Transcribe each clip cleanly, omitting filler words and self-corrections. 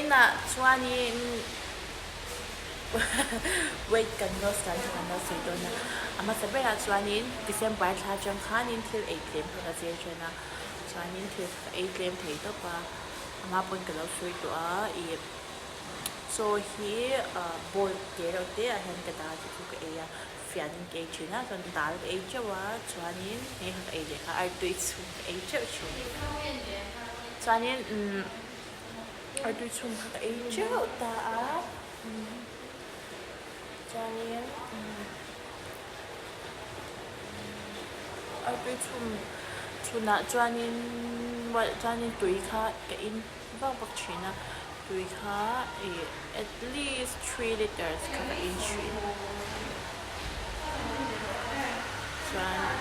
Vawiinah chuanin weight kan loss dan kha kan lo sawi dawn a, a hmasa berah chuanin December thla atang khanin thil ei tlem kha ka zir ṭan a, chuanin thil kha ka ei tlem thei tawp a, a hma pawn ka lo sawi tawh a ih chaw hi bowl te reuh te ah hian ka dah a chu ka ei a, fianin ka ei ṭhin a, chuan dal ka ei ṭeuh a, chuanin hei kha ka ei leh kha artui chhum ka ei ṭeuh ṭhin chuanin umm artui chhum kha ka ei ṭeuh ta a chuanin umm artui chhum chhunah chuanin chuanin tui kha ka in vak vak thin a tui kha ih at least three litres kha ka in thin chuan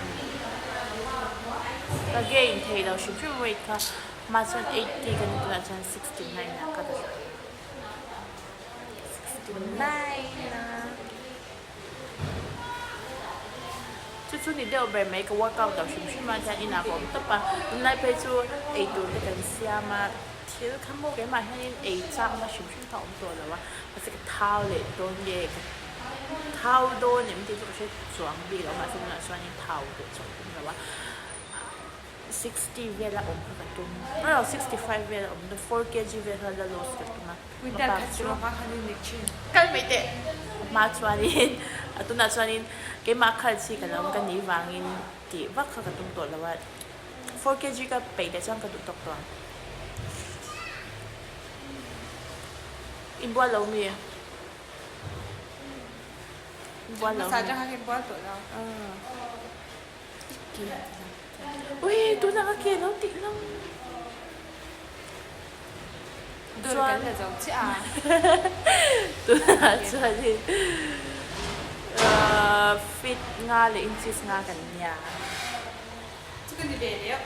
ka gain thei lo hrim hrim weight kha hma chuan eighty ka ni tunah chuan 69 ah ka dah 69 a. Chu chu ni deuh ber mai ka workout lo hrim hrim a chuan inah ka awm tawp a tunlai phei chu ei tur te kan siam a thil kha maw keimah hianin ei chakna hrim hrim kha a awm tawh lo a mahse ka thau leh dawn nge ka thau dawn em tih chu ka hre chuang bik lo mahse tunah chuanin thau leh chu ka tum lo a. 60 vela awm kha ka tum aw 65 vela awm na 4 kg vel kha la loss ka tum a ka pa chu kal mai teh a hma chuanin a tunah chuanin keimah khal chi ka lo ka nih vangin tih vak kha ka tum tawh lo a 4 kg ka peih leh chuan ka duh tawk tawh ang inbual lo mi inbual lo mi Ui tunah ka ke lo tih lang. Chuan kan la zo chiah a. Tunah chuanin feet nga leh inches nga kan nia. Chu ka ni ve leh.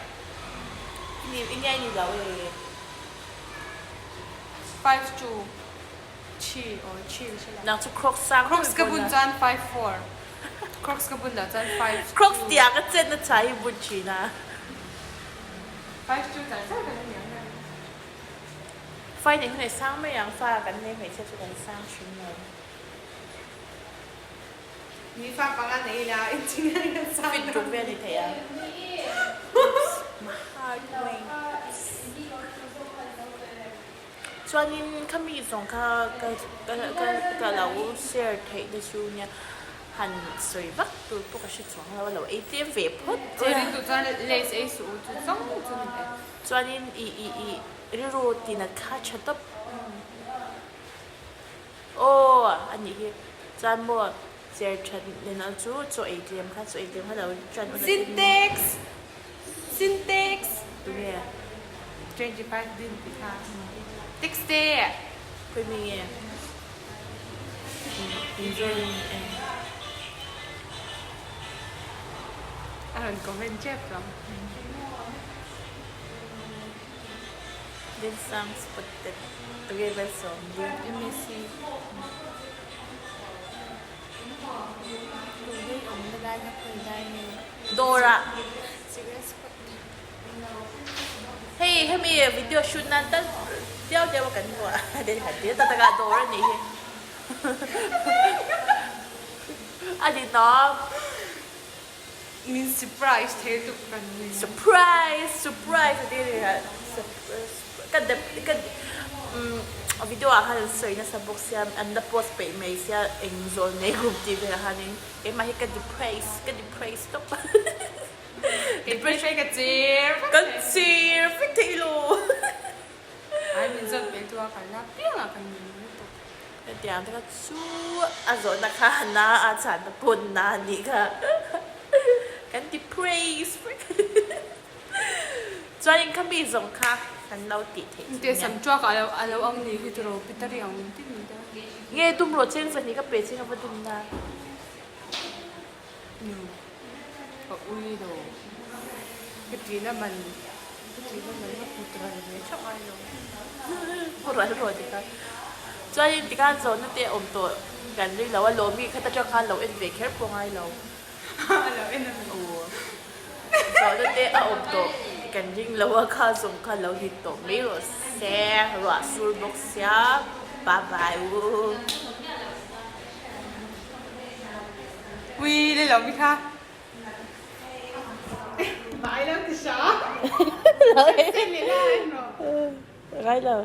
Ni i nia i ni lo e. 5 2 Chi or chi ka hre lo. Nang chu Crocs sang Crocs ka bun chuan 5 4. Crocs ka bun loh chuan 5 2. Crocs tih ah ka chet na chai hi bun thin a. 5 2 char char kan ni ang em. Fai nei hun ei sang mai ang fa kan nei hmeichhia chu kan sang thin lo. Ni fa panga nei ila engineer kan sang Fit tuk vel ni thei a. Oops my heart went. Chuanin khami zawng kha ka ka ka ka lo share theih na chu nia han sawi vak tur pawh ka hre chuang lo a lo ei tlem ve phawt che a. Rintu chuan lace ei suh u chu zawng chu ni ve. Chuanin i i i rilru tinat kha tha tawp aw a nih hi chuan maw cher that nen a chu chaw ei tlem kha chaw ei tlem kha lo tan ula. Sintex Sintex Tunge? 25 din tih kha Text te. Khawi mi nge? Enjoying em? A rawn comment tep lo. Dinsang spotted tunge vel sawm li? MSc. Tui awmna lai kha khawi lai nge? Dawrah. Hei hemi video shoot nan tal diau diau a kan hmu a den han ti ta taka dawr a nih hi a ni tawp. Min surprise thei tuk kan ni. Surprise surprise a ti a ni kha ka dep ka video ah khan an sawi nasa bawk sia an la post peih mai sia eng zawl nei group tih velah khanin keimah hi ka depress ka depress tawp. Depression ka chir vek Ka chir vek thei lo. Ai min zawt ve tu a kan la piang a kan min lutuk. Hetiang te kha chu a zawhna kha na a chhanna pawn na a nih kha. Kan depress vek. Chuanin kha mi zawng kha kan lo tih theih chu nia. Sam tuak a lo ang ni hi tiraw Peter i ang min ti min ta. Nge tum rawh cheng zahnih ka pe che ka va dum na. Nu, ka ui lo. Ka tih na man, ka tih na man ka put ral ve theuh ngai lo. Put ral rawh ti khan. Chuanin tikhan zawhna te awm tawh kan ring lo a, Lawmi khat atang khan lo en ve kher pawh ngai lo. A lo en a mi. Aw. Zawhna te a awm tawh. kan ring lo a kha zawng kha lo hit tawh mai rawh se ruah sur bawk sia bye bye u. Ui le lo mi kha. Vai lo ti sa. Sen le lai no. Ngai lo.